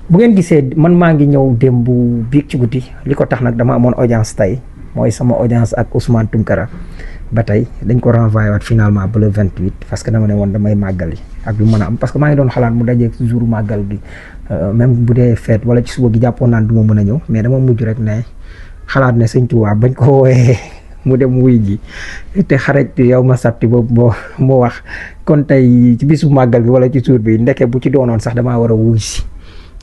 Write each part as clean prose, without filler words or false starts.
bu ngeen gisee man maa ngi ñëw démb biig ci guddi li ko tax nag dama amoon audience tey mooy sama audience ak Ousmane Tounkara ba tey dañ ko renvoyé waat finalement ba le 28 parce que dama ne woon damay màggali ak lu mën a am parce que maa ngi doon xalaat mu dajee jour màggal gi même bu dee fête wala ci suba gi jàppoon naan du ma mën a ñëw mais dama mujj rek ne xalaat ne sëñ Tuubaa bañ ko wooyee mu dem wuy ji te xarit yow ma satti boobu moo wax kon tey ci bisu màggal bi wala ci jour bi ndeke bu ci doonoon sax damaa war a wuy si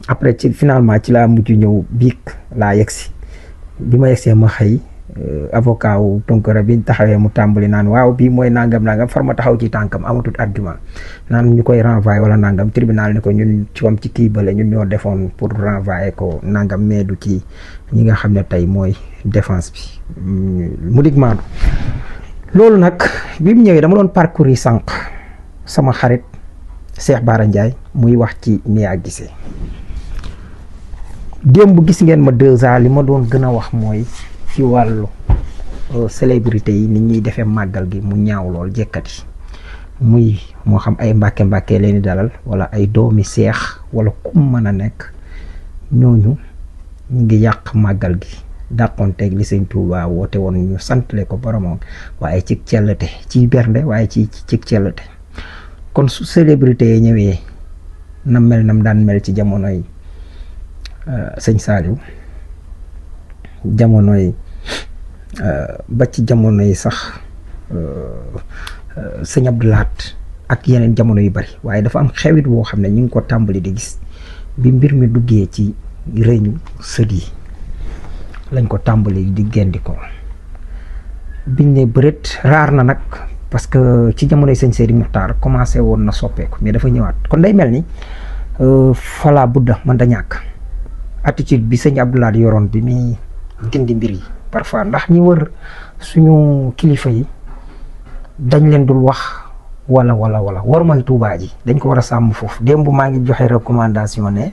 après ci finalement ci laa mujj ñëw biig laa yegsi bi ma yegsee ma xëy avocat wu Tounkara bi taxawee mu tàmbali naan waaw bii mooy nangam far ma taxaw ci tànkam amatut argument naan ñu koy renvoyer wala nangam tribunal ne ko ñun ci kii bële ñun ñoo defoon pour renvoyer ko nangam mais du ci ñi nga xam ne tey mooy défense bi mu dig maandu loolu nag bi mu ñëwee dama doon parcourir sànq sama xarit Cheikh Bara Ndiaye muy wax ci Mia Guissé démb gis ngeen ma 2 ans li ma doon gën a wax mooy ci wàllu célébrité yi nit ñuy defee màggal gi mu ñaaw lool jekkati muy moo xam ay mbàkke leen di dalal wala ay doomi seex wala kum mën a nekk ñooñu ñu ngi yàq màggal gi dàqonteeg li sëñ Tuubaa woote woon ñu santle ko boromam waaye ci cellate ci bernde waaye ci cellate kon su célébrité yi ñëwee na mel nam daan mel ci jamonoy sëñ Saliou jamonoy ba ci jamono yi sax sëñ Abdou Lahat ak yeneen jamono yu bari waaye dafa am xewit woo xam ne ñu ngi ko tàmbali di gis bi mbir mi duggee ci réñu sët yi lañ ko tàmbali di gendi ko biñ ne bëreet raar na nag parce que ci jamonoy sëñ Seydi Muxtaar commencé woon na soppeeku mais dafa ñëwaat kon day mel ni fala budda man da ñàkk attitude bi sëñ Abdou Lahat yoroon bi muy gindi mbir yi parfois ndax ñi wër suñu kilifa yi dañ leen dul wax wala war mooy Tuubaa ji dañ ko war a sàmm foofu démb maa ngi joxe recommandation ne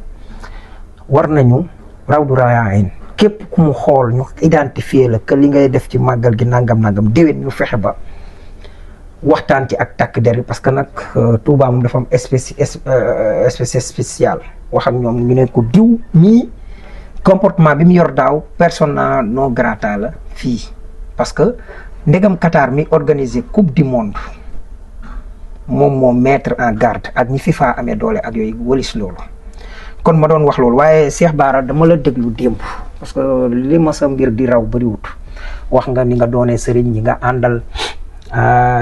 war nañu rawdu rayaayin képp ku mu xool ñu identifier la que li ngay def ci màggal gi nangam déwén ñu fexe ba waxtaan ci ak takk der yi parce que nag Tuubaa moom dafa am espèce spécial wax ak ñoom ñu ne ko diw ñii comportement bi mu yor daaw persona non grata la fii parce que ndegam Qatar mi organiser coupe du monde moom moo mettre en garde ak ñi FIFA amee doole ak yooyu wëlis loolu kon ma doon wax loolu waaye Cheikh Bara dama la déglu démb parce que li ma sa mbir di raw bariwut wax nga ni nga doonee sëriñ ñi nga àndal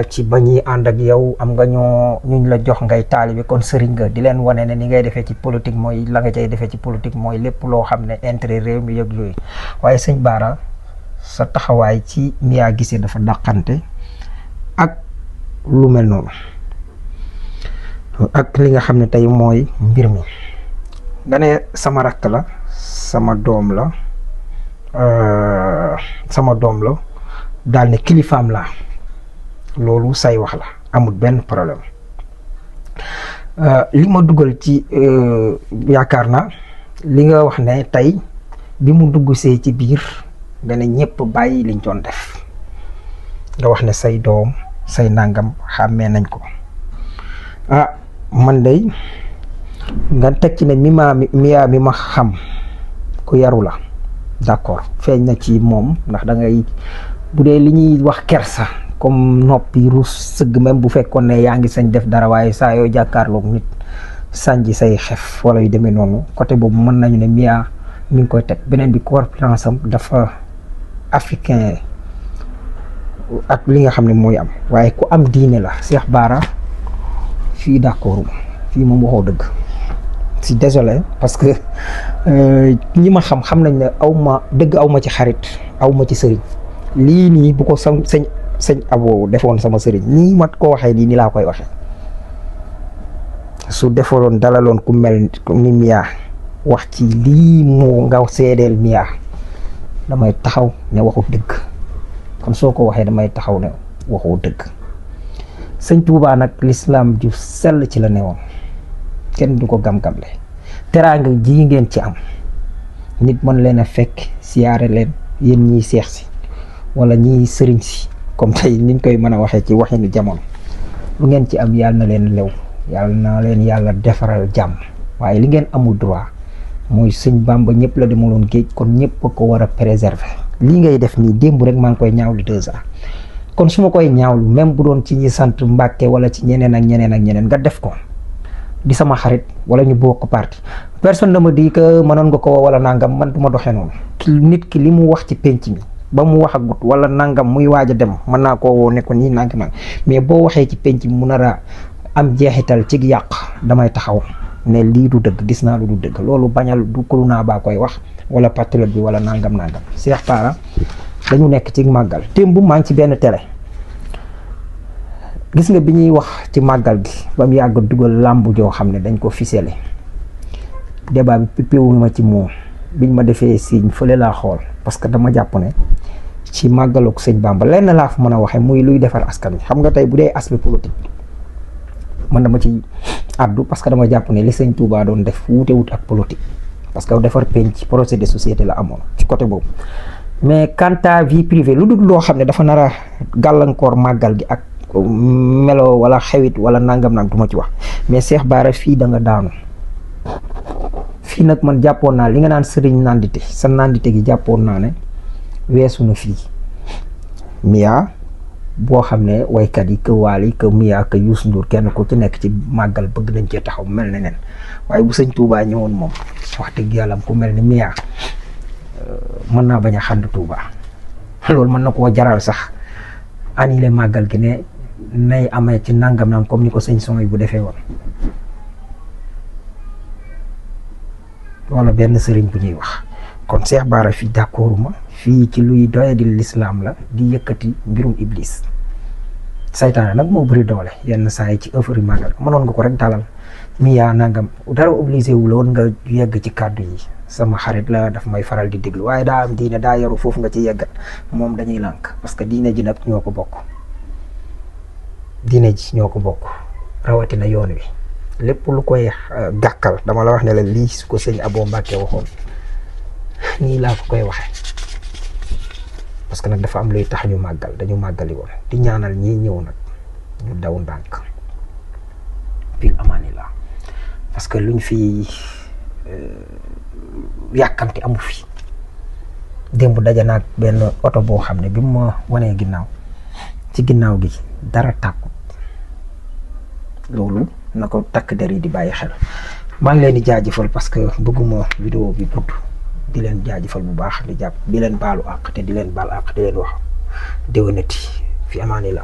ci ba ñuy ànd ak yow am nga ñuñ la jox ngay taalibe kon sëriñ nga di leen wane ne ni ngay defee ci politique mooy la nga cay defee ci politique mooy lépp loo xam ne intérêt réew mi yëg yooyu waaye sëñ Bara sa taxawaay ci Mia Guissé dafa dàqante ak lu mel noonu ak li nga xam ne tey mooy mbir mi nga ne sama rakk la sama doom la daal ne kilifaam la loolu say wax la amul benn problème li ma dugal ci yaakaar na li nga wax ne tey bi mu dugg see ci biir dana ñëpp bàyyi liñ doon def nga wax ne say doom say nangam xàmmee nañ ko man day nga teg ci ne Mia mi ma xam ku yaru la d'accord feeñ na ci moom ndax da ngay bu dee li ñuy wax kersa comme noppi ruus sëgg même bu fekkoon ne yaa ngi sañ def dara waaye saa yoo jàkkaarloog nit sànji say xef wala yu demee noonu côté boobu mën nañu ne Mia mi ngi koy teg beneen bi corpulence am dafa africain ak li nga xam ne mooy am waaye ku am diine la Cheikh Bara fii d'accord fii moom waxoo dëgg si désolé parce que ñi ma xam nañ ne aw ma ci xarit aw ma ci sëriñ lii nii bu ko sëñ Abo defoon sama sëriñ nii ma ko waxee nii ni laa koy waxee su defoon dalaloon ku mel ni Mia wax ci lii moo nga seedeel Mia damay taxaw ne waxu dëgg kon soo ko waxee damay taxaw ne waxu dëgg sëñ Tuubaa nag lislaam ju sell ci la newoon kenn du ko gam-gamle teraanga ji ngeen ci am nit mën leen a fekk siyaare leen yéen ñiy seex si wala ñiy sëriñ si comme tey niñ koy mën a waxee ci waxinu jamono lu ngeen ci am yàlla na leen lew yàlla na leen yàlla defaral jàmm waaye li ngeen amul droit mooy sëñ Bamba ñëpp la demaloon géej kon ñëpp ko war a préserver. lii ngay def nii démb rek maa ngi koy ñaawlu 2 ans kon su ma koy ñaawlu même bu doon ci ñi sant Mbàkke wala ci ñeneen ak ñeneen ak ñeneen nga def ko di sama xarit wala ñu bokk parti personne ne me dit que mënoon nga ko wala nangam man du ma doxee noonu. nit ki li mu wax ci penc mi ba mu wax agut wala nangam muy waaj a dem mën naa koo woo ne ko nii nangam mais boo waxee ci penc mi mu nar a am jeexital ci yàq damay taxaw ne lii du dëgg gis naa lu du dëgg loolu bañal du kulu naa baa koy wax wala patriote bi wala nangam. Cheikh Bara dañu nekk ci màggal démb maa ngi ci benn télé gis nga bi ñuy wax ci màggal gi ba mu yàgg dugal làmb joo xam ne dañ ko ficelé débat bi pipéwu ma ci moom biñ ma defee signe fële laa xool parce que dama jàpp ne ci màggalug sëñ Bamba lenn laa fa mën a waxee muy luy defar askan wi xam nga tey bu dee aspect politique man dama ci addu parce que dama jàpp ne li sëñ Touba doon def wuutewut ak politique parce que defar penc projet de société la amoon ci côté boobu mais quant à vie privée lu dul loo xam ne dafa nar a gàllankoor màggal gi ak melo wala xewit wala nangam du ma ci wax mais Cheikh Bara fii da nga daanu fii nag man jàppoon naa li nga naan sëriñ nandite sa nandite gi jàppoon naa ne weesu na fii Mia boo xam ne waykat yi que Wally que Mia que Youssou Ndour kenn ku ci nekk ci màggal bëgg nañ cee taxaw mel ne nen waaye bu sëñ Touba ñëwoon moom wax dëgg yàlla ku mel ni Mia mën naa bañ a xànd Touba loolu mën na koo jaral sax annulé màggal gi ne nay amee ci nangam comme ni ko sëñ son yi bu defee woon wala benn sëriñ bu ñuy wax kon Cheikh Bara fii d'accorduma fii ci luy doyadi l'islam la di yëkkati mbirum iblis saytaane nag moo bëri doole yenn saa yi ci ëffari màggal mënoon nga ko rek dalal Mia nangam dara obligé wu la woon nga yegg ci kàddu yi sama xarit la daf may faral di déglu waaye daa am diine daa yaru foofu nga ci yeggat moom dañuy lànk parce que diine ji nag ñoo ko bokk diine ji ñoo ko bokk rawatina yoon wi lépp lu koy gàkkal dama la wax ne la lii su ko sëñ Abo Mbàkke waxoon nii laa ko koy waxee parce que nag dafa am luy tax ñu màggal dañu màggali woon di ñaanal ñii ñëw nag ñu daw ndànk fil amaani la parce que luñ fi yàkkamti amu fi démb daja naag benn oto boo xam ne bi mu ma wanee ginnaaw ci ginnaaw gi dara tàkkut loolu na ko takk der yi di bàyyi xel maa ngi leen di jaajëfal parce que bëgguma vidéo bi gudd di leen jaajëfal bu baax di leen baalu àq te di leen baal àq di leen wax déwénati fi amaani la